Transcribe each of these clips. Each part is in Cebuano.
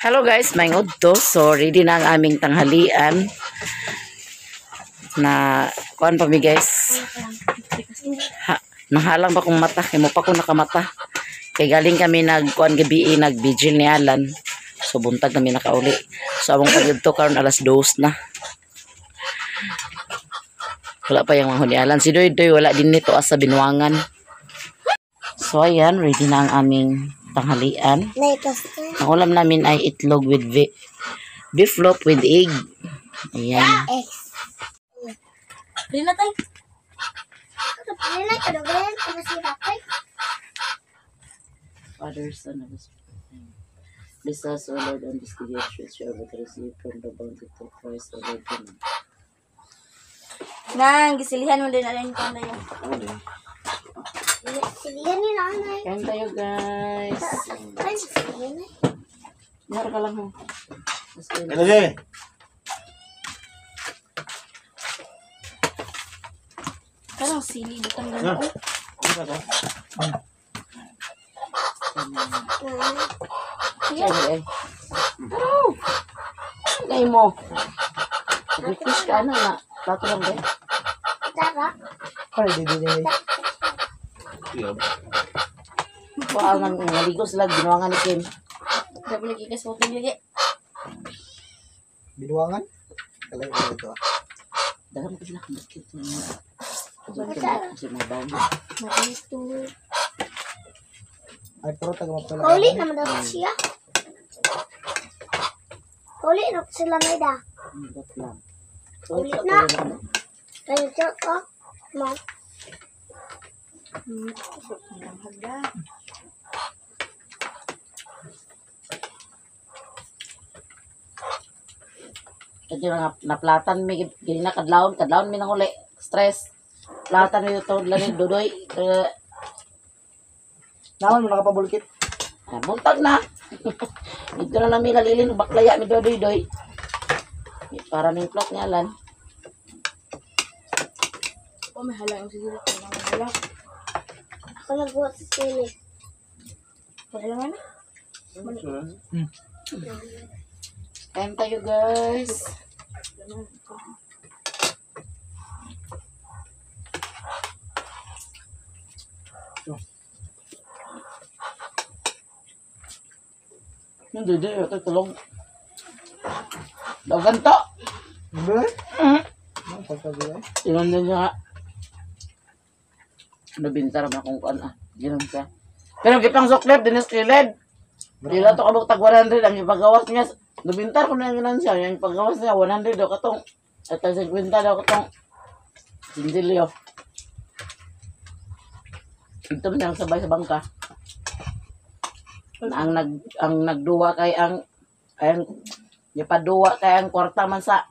Hello guys, may udto. So ready na ang aming tanghalian. Na kuan pa mi guys. Ha, nahalang pa kong mata, kay mo pa ko nakamata. Kay galing kami nagkuan gabi nag-vigil ni Alan. So buntag kami nakauli. So among pagudto karon alas 2 na. Wala pa yung mga ni Alan. Si Doy Doy wala din nito asa Binuangan. So ayan, ready na ang aming tanghalian. Ang ulam namin ay itlog with beef loaf with egg. Ayan. Father, Son, and Holy Spirit. Bless us, O Lord, and this gift which we are about to receive from the bounty of Christ, O Lord. Amen. Nang, gisilihan mo din alin ko na yun. Silihan ni nanay. Kain tayo, guys. Ay, silihan eh. Meron ka lang, ho. Ano siya? Parang sili, butang gano'n. Ay, ay. Pero, ay mo. Nag-fish ka na na. Plato lang ba? Tara. Ay, di di di. Wow, nang naligo sila, ginawa nga ni Kim. Dapat lagi ka sa hotel lagi. Binuangan? Talaga ito. Dala mo sila, basket. Kasi mga bawang. Maito. Ay, pero taga mapala. Kauli naman daw siya. Kauli na sila may da. Ba't lang? Ulit na. Kaya siya ko. Ma. Kasi nga, naplatan mi, gini na kadlawon, kadlawon mi nang uli. Stress. Platan mi ito, lang dudoy. Naman mo nakapabulkit. Buntag na. Dito na namin lalilin, baklaya mi dudoy doy. Para ning plot niya lan. Oh, may halang yung siguro. May halang. Ako nagbuhat sa sili. May halang na. Kain tayo guys. Yung dudoy, ito tulong. Daw ganto. Hindi. Ano pagkabi ay? Tinundan niya nga. Nabinta naman akong kuan ah. Ginom siya. Pero gipang suklet, dinis kilid. Dila to kabuk tag 100 ang ipagawas niya. Nabintar ko na yung ginan siya. Yung ipagawas niya 100 daw katong at 50 daw katong sinsilyo. Ito man siyang sabay sa bangka. Na ang nagduwa kay ang gipaduwa kay ang kwarta man sa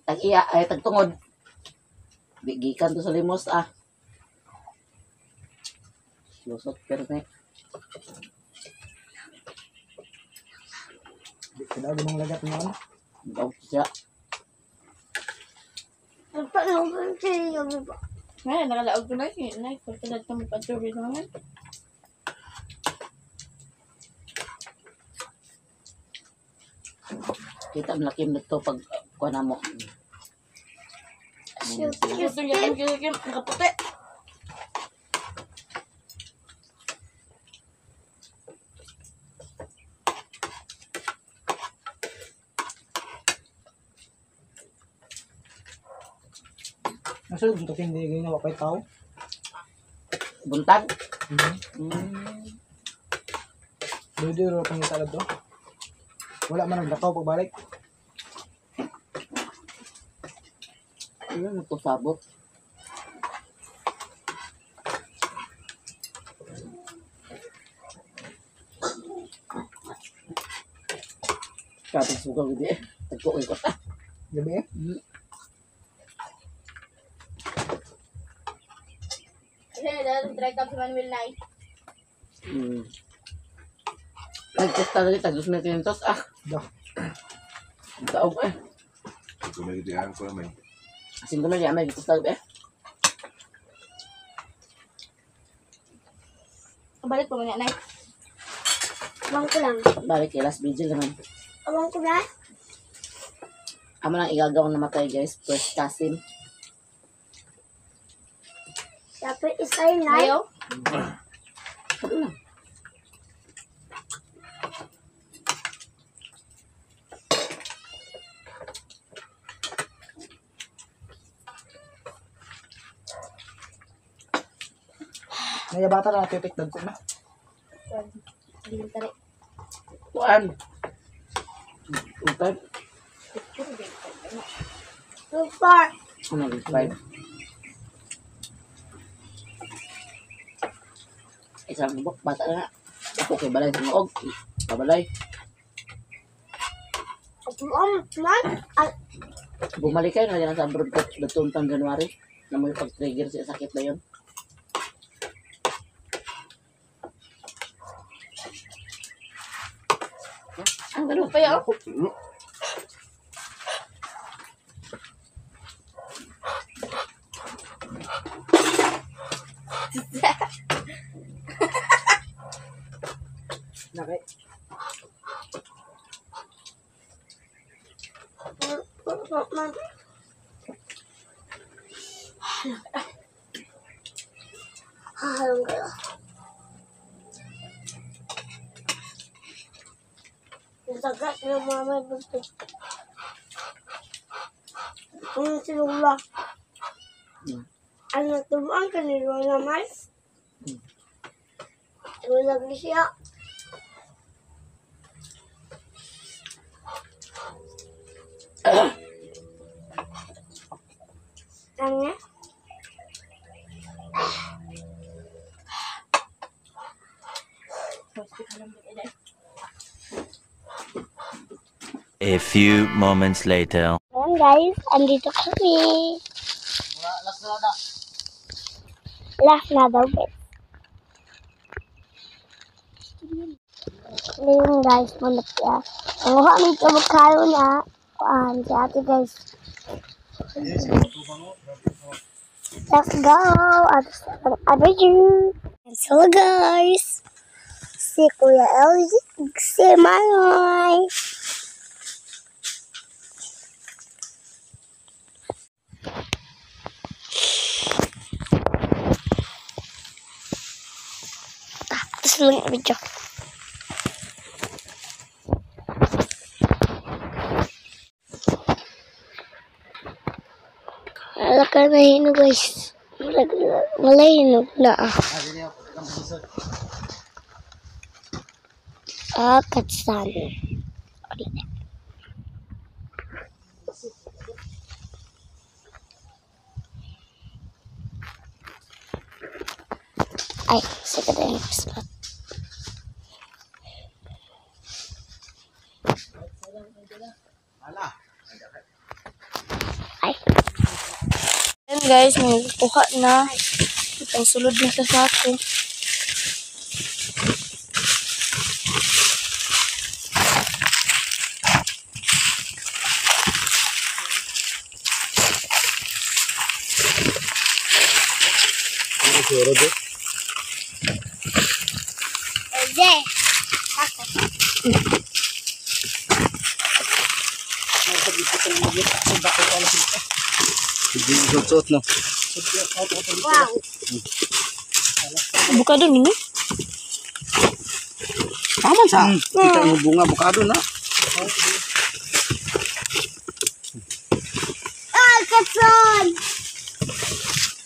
tag-iya ay tagtungod. Gikan to sa limos ah. Lusot perme. Di kailangan mong lagat mo ano. Daw siya. Nagpanood siya. Ngayon, nakalaog ko na. Nay, pagkalat ka mo pa-tubi naman. Kita mo lakim nito pag kuha na mo. Gusto niya, kim, nakaputi. Nasa loob ito hindi ginawa kay tao. Buntag. Dito ro pang talad do. Wala man naglakaw pagbalik. Ayun, nagpasabot. Kapag sugaw hindi eh. Tagkukoy ko ta. Gabi eh. Kasi dahil try ka sa Manuel Nay. Nagkasta na tag 2,500 ah. Da. Ang taog eh. Kumagitihan ko naman. Asin ko na niya, may gusto eh. Balik pa muna, Nay. Abang ko lang. Balik kay last vigil naman. Abang ko na. Amo lang igagaw ang namatay guys. First cousin. Dapat isay na. Ayaw. Ano lang. Nayabata na titik dagko na. Elementary. Kuan. Five. 2, 4. Ano yung five? Isang bubok, bata na nga. Ako kay balay sa maog. Babalay. Man. Ay, Bumalik kayo na yan sa abroad ko. Datong pang January. Na mo yung pag-trigger sa sakit na yun. Ang ganun. Payaw. Nakay. man. Hahalong kayo. Nasagat ng mga may buntis. Kung sinula. Ano, tumuan ka ni Lola Mars? Tulog ni siya. Ano? A few moments later. Ayan guys, andito kami. Last na daw guys. Ngayon guys, mulat siya. Nanguha kami avocado na. Kuan, si ate guys. Let's go! At sa adventure! And so guys, si Kuya LG, si Manoy. Tapos lang ang video. Wala ka na hinog guys. Wala hinog na ah. Ah, katsan. Wala na. Ay, sige na yung spot. Ay, Ayan guys, may kuha na. Ang sulod na sa sako. Oye, ako. Suot no. Wow. Bukado ninyo? Tama sa. Kita mo bunga bukado na. Ah, katson!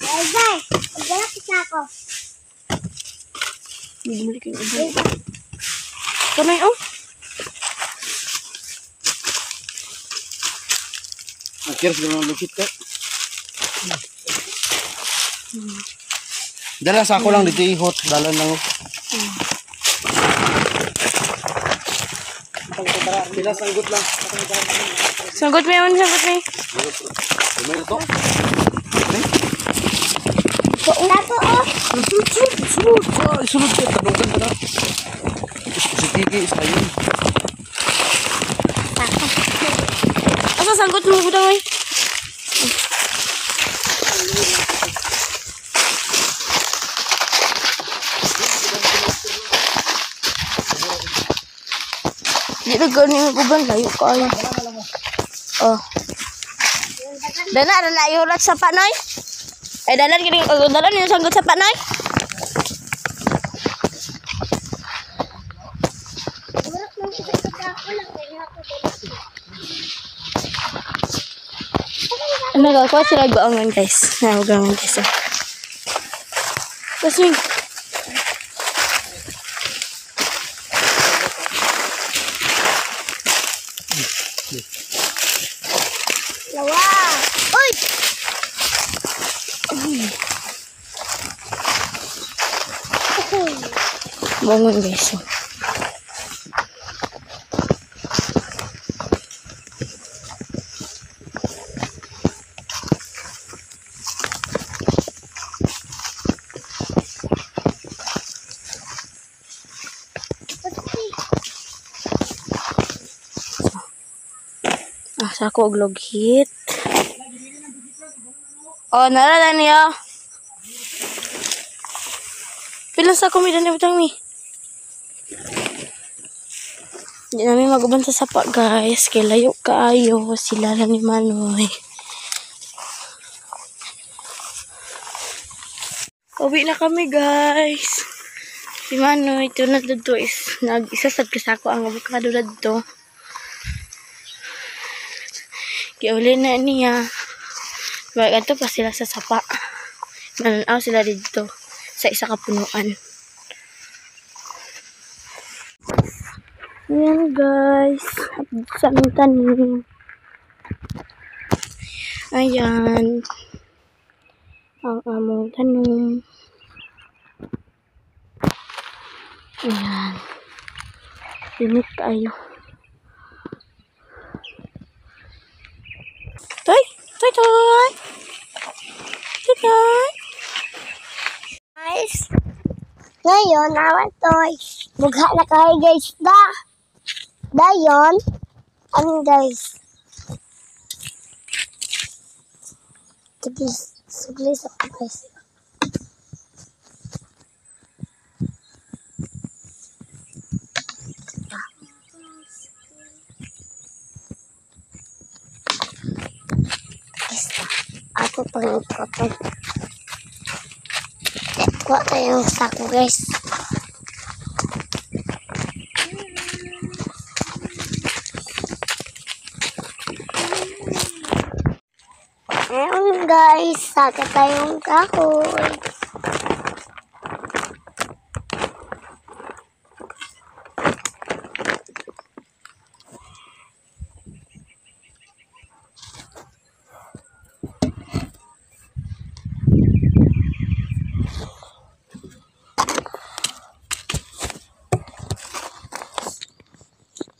Oye, magdala kita ako. Bumalik yung ubo. Kamay oh. Akir siguro lukit ka. Dala sa ako lang dito ihot, dala lang. Sila sanggot lang. Sanggot mo yun, sanggot mo. Meron to. Tapo, oh. Sulod, sulod, sulod. Sulod ka, tanungkan ka na. Sige, isa yun. Asa sanggot mo budang oy? Di na gani uban layo kaayo. Oh. Dana dana yulat sa panoy. Ay dalan kini dalan ni sanggot sa panoy. Nagakuha sila guangan guys. Nagakuha guys. Kasi Lawa. Uy! Bangon guys. Ah, sako og loghit. Oh, nara na niya. Pila sa komida ni butang mi. Hindi namin maguban sa sapa, guys. Kay layo kaayo sila lang ni Manoy. Uwi na kami, guys. Si Manoy, ito na dito is nag-isa sad kasako ang avocado dito. Giuli na niya. Magadto pa sila sa sapa. Mananaw sila dito sa isa ka punuan. Ayan guys, sa aming tanim. Ayan. Ang among tanim. Ayan. Init tayo. Toy! Toy, toy! Toy, toy! Guys, ngayon, awan toy. Mugha na kayo guys da. Dayon, ano guys? Tigis, suglis ako guys. Ako pang ikot. Kuha tayo ng sako guys. Ayun guys, saka tayong kahoy.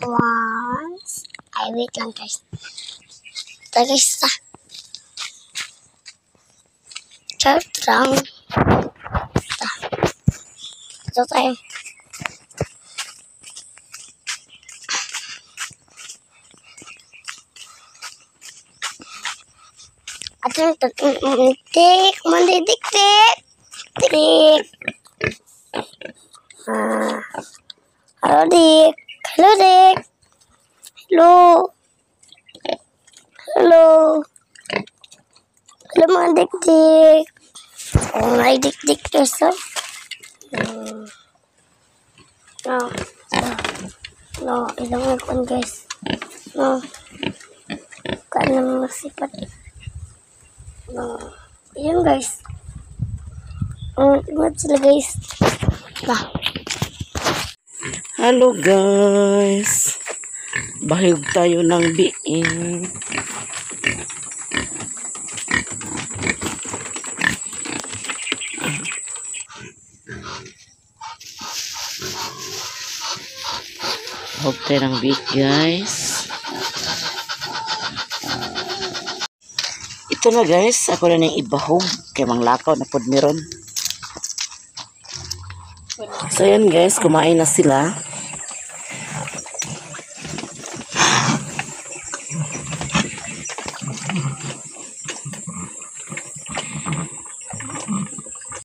Once. Ay, wait lang guys. Ito guys ah. Charot lang. Ito. Ito tayo. Ito yung tik. Mandidik tik. Tik. Hello Dick. Hello Dick. Hello. Hello. Hello mga dik-dik. Oh my dik-dik guys. No. No, ilang nagkuhan guys. No. Kuan na masipat. No. Ayan guys. Ingat sila guys. Bah. Hello guys. Bahig tayo ng biing. Bahig tayo ng biing guys. Ito na guys, ako na nang ibahog kay manglakaw na pod meron. So yan guys, kumain na sila.